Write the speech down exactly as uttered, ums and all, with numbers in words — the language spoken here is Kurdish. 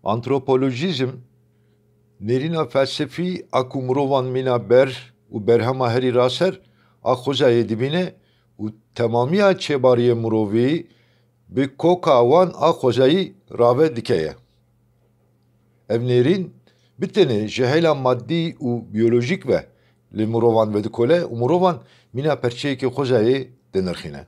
Antropolojîzm nêrîna felsefî a ku mirovan mîna ber û berhema herî raser a xwezayê dibîne û temamiya çêbariyê mirovî bi koka wan a xwezayî rave dike ye. Ev nêrîn bi tenê ji hêla maddî û biyolojîk ve li mirovan vedikole û mirovan mîna perçeyekê xwezayê dinirxîne.